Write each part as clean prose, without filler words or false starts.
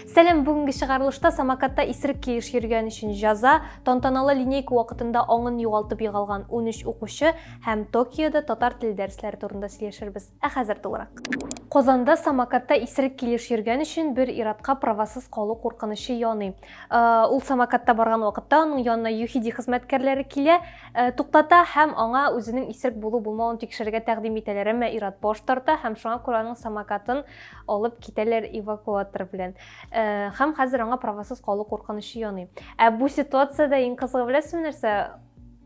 Сәлам, бүгенге чыгарылышта самокатта исерек килеш йөргән өчен җәза, тантаналы линейка вакытында аңын югалтып егылган 13 укучы һәм Токиода татар теле дәресләре турында сөйләшербез. Ә хәзер тулырак. Казанда самокатта исерек килеш йөргән өчен бер ир-атка правасыз калу куркынычы яный. Э, ул самокатта барган вакытта аның янына ЮХИДИ хезмәткәрләре килә, э, туктата һәм аңа үзенең исерек булу-булмавын тикшерергә тәкъдим итәләр. Әмма ир-ат баш тарта һәм шуңа күрә аның самокатын алып китәләр эвакуатор белән. Э, һәм хәзер аңа правасыз калу куркынычы яный. Ә бу ситуациядә иң кызыгы беләсезме нәрсә?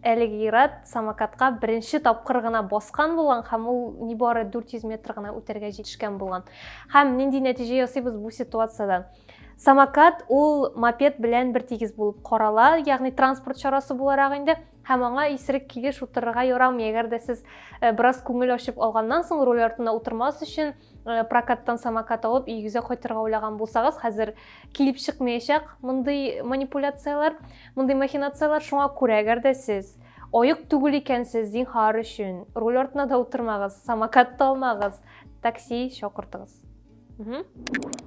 Әлеге ир-ат самокатка беренче тапкыр гына баскан булган һәм ул нибары 400 метр гына үтәргә җитешкән булган. Һәм нинди нәтиҗә ясыйбыз бу ситуациядән? Самокат ул мопед белән бер тигез булып карала, ягъни транспорт чарасы буларак инде, һәм аңа исерек килеш утырырга ярамый. Әгәр дә сез э, бераз күңел ачып алганнан соң руль артына утырмас өчен э, прокаттан самокат алып өегезгә кайтырга уйлаган булсагыз, хәзер килеп чыкмаячак мондый манипуляцияләр, мондый махинацияләр. Шуңа күрә, әгәр дә сез аек түгел икәнсез, зинһар өчен руль артына да утырмагыз, самокат та алмагыз, такси чакыртыгыз.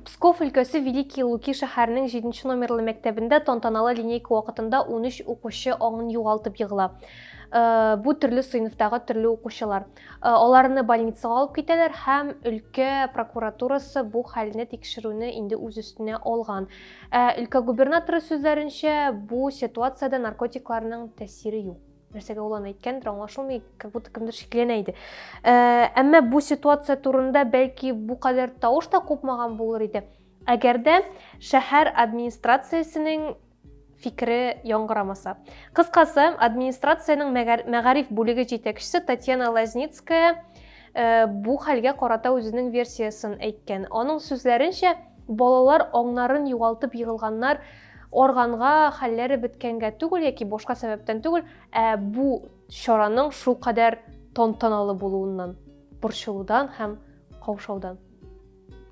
Псков өлкәсе Великие Луки шәһәренең 7 номерлы мәктәбендә тантаналы линейка вакытында 13 укучы аңын югалтып егыла. Э, бу төрле сыйныфтагы төрле укучылар. Э, аларны больницага алып китәләр һәм өлкә прокуратурасы бу хәлне тикшерүне инде үз өстенә алган. Ә өлкә губернаторы сүзләренчә, бу ситуациядә наркотикларның тәэсире юк. Нәрсәгә ул аны әйткәндер, аңлашылмый, как будто кемдер шикләнә иде. Э, әмма бу ситуация турында бәлки бу кадәр тавыш та купмаган булыр иде. Әгәр дә шәһәр администрациясенең фикере яңгырамаса. Кыскасы, администрациянең мәгариф бүлеге җитәкчесе Татьяна Лазницкая э, бу хәлгә карата үзенең версиясын әйткән. Аның сүзләренчә, балалар аңнарын югалтып егылганнар арганга, хәлләре беткәнгә түгел яки башка сәбәптән түгел, ә бу чараның шулкадәр тантаналы булуыннан, борчылудан һәм каушаудан.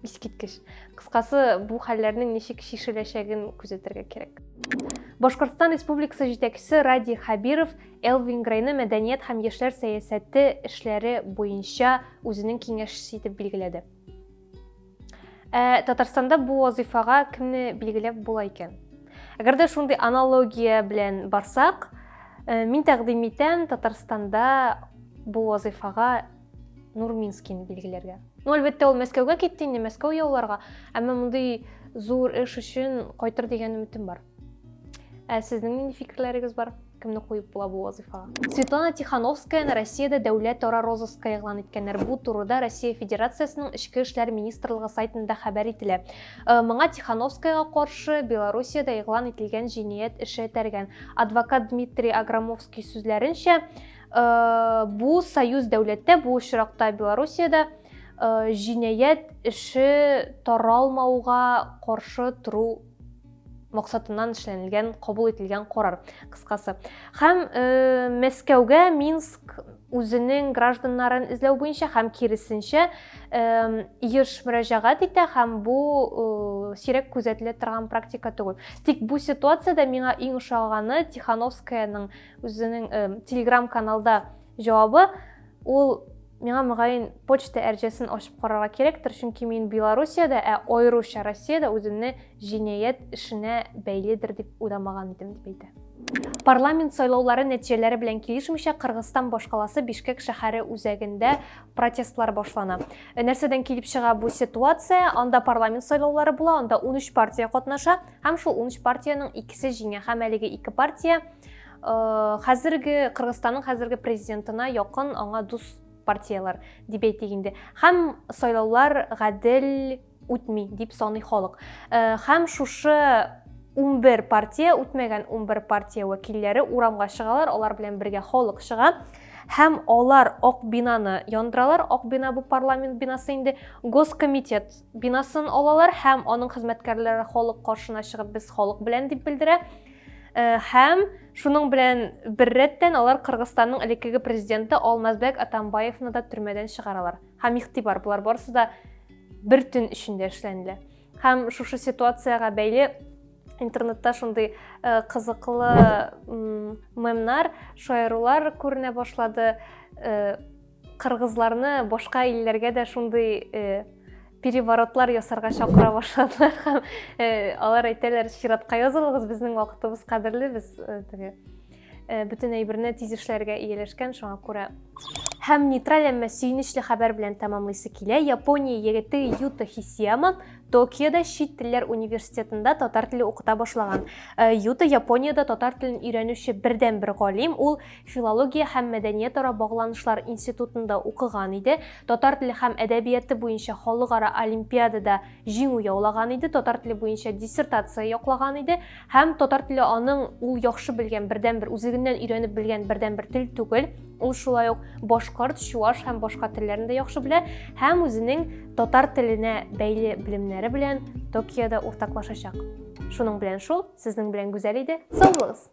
Искиткеч. Кыскасы, бу хәлләрнең ничек чишеләчәген күзәтергә кирәк. Башкортстан Республикасы җитәкчесе Радий Хәбиров Элвин Грейны мәдәният һәм яшьләр сәясәте эшләре буенча үзенең киңәшчесе итеп билгеләде. Ә Татарстанда бу вазыйфага кемне билгеләп була икән? Әгәр дә шундый аналогия белән барсак, э, мин тәкъдим итәм Татарстанда бу вазыйфага Нурминскийны билгеләргә. Ну, әлбәттә, ул Мәскәүгә китте инде, Мәскәү яуларга, әмма мондый зур эш өчен кайтыр дигән өметем бар. Ә сезнең нинди фикерләрегез бар? Кемне куеп була бу вазыйфага? Светлана Тихановскаяны Россиядә дәүләт ара розыскка игълан иткәннәр. Бу турыда Россия Федерациясенең Эчке эшләр министрлыгы сайтында хәбәр ителә. Э, моңа Тихановскаяга каршы Белоруссиядә игълан ителгән җинаять эше этәргән. Адвокат Дмитрий Аграмовский сүзләренчә, э, бу союз дәүләттә, бу очракта Белоруссиядә э, җинаять эше таралмауга каршы тору максатыннан эшләнелгән, кабул ителгән карар, кыскасы. Һәм э, Мәскәүгә Минск үзенең гражданнарын эзләү буенча һәм киресенчә э, еш мөрәҗәгать итә һәм бу э, сирәк күзәтелә торган практика түгел. Тик бу ситуациядә миңа иң ошаганы Тихановскаяның үзенең э, телеграм-каналда җавабы Ул миңа мөгаен почта әрҗәсен ачып карарга кирәктер, чөнки мин Белоруссиядә, ә аеруча Россиядә үземне җинаять эшенә бәйледер дип уйламаган идем, дип әйтә. Парламент сайлаулары нәтиҗәләре белән килешмичә Кыргызстан башкаласы Бишкек шәһәре үзәгендә протестлар башлана. Э, нәрсәдән килеп чыга бу ситуация? Анда парламент сайлаулары була, анда 13 партия катнаша һәм шул 13 партиянең икесе җиңә һәм әлеге ике партия Э, хәзерге Кыргызстанның хәзерге президентына якын аңа дус партияләр дип әйтик инде. Һәм сайлаулар гадел үтми дип саный халык. Э, һәм шушы 11 партия, үтмәгән 11 партия вәкилләре урамга чыгалар, алар белән бергә халык чыга. Һәм алар ак бинаны яндыралар. Ак бина бу парламент бинасы инде. Госкомитет бинасын алалар һәм аның хезмәткәрләре халык каршына чыгып без халык белән дип белдерә. Э, һәм шуның белән бер рәттән алар Кыргызстанның элеккеге президенты Алмазбәк Атамбаевны да төрмәдән чыгаралар. Һәм игътибар, болар барысы да бер төн эчендә эшләнелә. Һәм шушы ситуациягә бәйле интернетта шундый э, кызыклы мемнар, шаярулар күренә башлады. Э, кыргызларны башка илләргә дә шундый переворотлар ясарга чакыра башладылар һәм э, алар әйтәләр, чиратка язылыгыз, безнең вакытыбыз кадерле, без э, теге э, бөтен әйберне тиз эшләргә ияләшкән, шуңа күрә. Һәм нейтраль, әмма сөенечле хәбәр белән тәмамлыйсы килә. Япония егете Юта Хисияма Токиода чит телләр университетында татар теле укыта башлаган. Юта Япониядә татар телен өйрәнүче бердәнбер галим, ул Филология һәм мәдәниятара багланышлар институтында укыган иде, татар теле һәм әдәбияты буенча халыкара олимпиадада җиңү яулаган иде, татар теле буенча диссертация яклаган иде һәм татар теле аның ул яхшы белгән бердәнбер, үзлегеннән өйрәнеп белгән бердәнбер тел түгел. Ул шулай ук башкорт, чуаш һәм башка телләрне дә яхшы белә һәм үзенең татар теленә бәйле белемнәре белән Токиода уртаклашачак. Шуның белән шул, сезнең белән Гүзәл иде. Сау булыгыз!